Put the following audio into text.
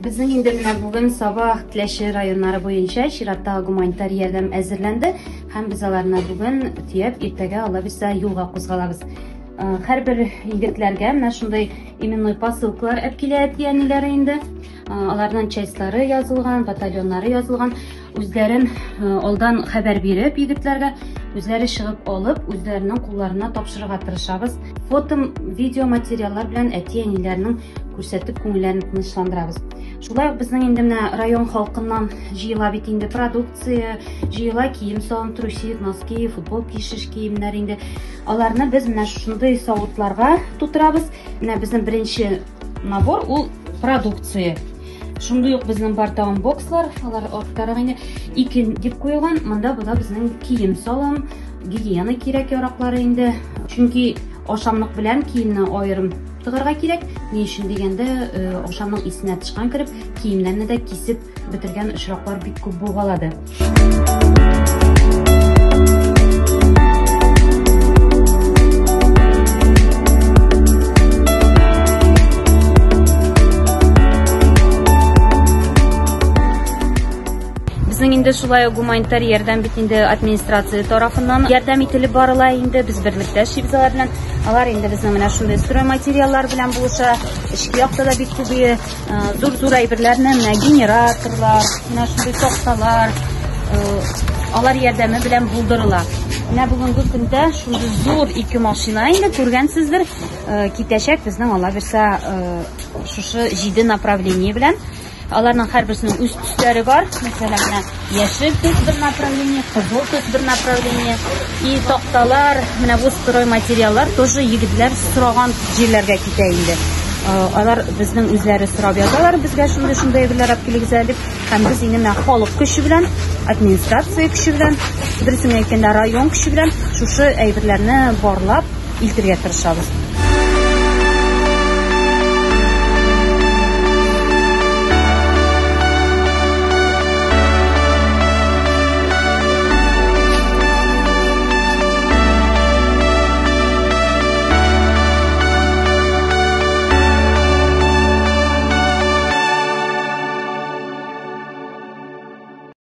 Безнең инде менә бүген Саба, Теләче районнары буенча чираттагы гуманитар ярдәм әзерләнде һәм без аларны бүген төяп, иртәгә Алла бирсә юлга кузгалабыз. Һәрбер егетләргә менә шундый именной посылкалар әп килә әти-әниләре инде. Аларның частьлары язылган, батальоннары язылган. Үзләрен алдан хәбәр биреп егетләргә, үзләре чыгып алып, үзләренең кулларына тапшырырга тырышабыз. Фото, видео материаллар белән әти-әниләрнең күрсәтеп күңелләрен тынычландырабыз. Шулай ук безнең инде менә район халкыннан җыела бит инде продукция, җыела кием-салым, трусик, носки, футбол киешеш киемнәр инде. Аларны без менә шундый савытларга тутырабыз. Менә безнең беренче набор ул продукция. Шундый ук безнең бар тагын бокслар, алар арттарак инде ике дип куелган. Монда була безнең кием-салым, гигиена кирәк-яраклары инде. Чөнки ашамлык белән киемне аерым тыгарга кирәк. Ни өчен дигәндә, ашамның исенә тычкан кереп, киемнәрне дә кисеп бетергән очраклар бик күп булгалады. Безнең инде шулай ук гуманитар ярдәм бит инде администрация тарафыннан ярдәм ителеп барыла инде. Без берлектә эшлибез алар белән. Алар инде безнең менә шундый стройматериаллар белән булыша. Эчке якта да бик күп зур-зур әйберләрне, менә генераторлар, менә шундый такталар, алар ярдәме белән булдырыла. Менә бүгенге көндә шундый зур ике машина инде күргәнсездер, китәчәк безнең Алла бирсә шушы 7 направление белән. Аларның һәрберсенең үз төсләре бар. Мәсәлән, менә яшел төс бер направление, кызыл төс бер направление. И такталар, менә бу стройматериаллар тоже егетләр сораган җирләргә китә инде. Алар безнең үзләре сорап язалар безгә шундый-шундый әйберләр алып килегез әле дип. Һәм без инде менә халык көче белән, администрация көче белән, дөресен әйткәндә, район көче белән шушы әйберләрне барлап илтергә тырышабыз.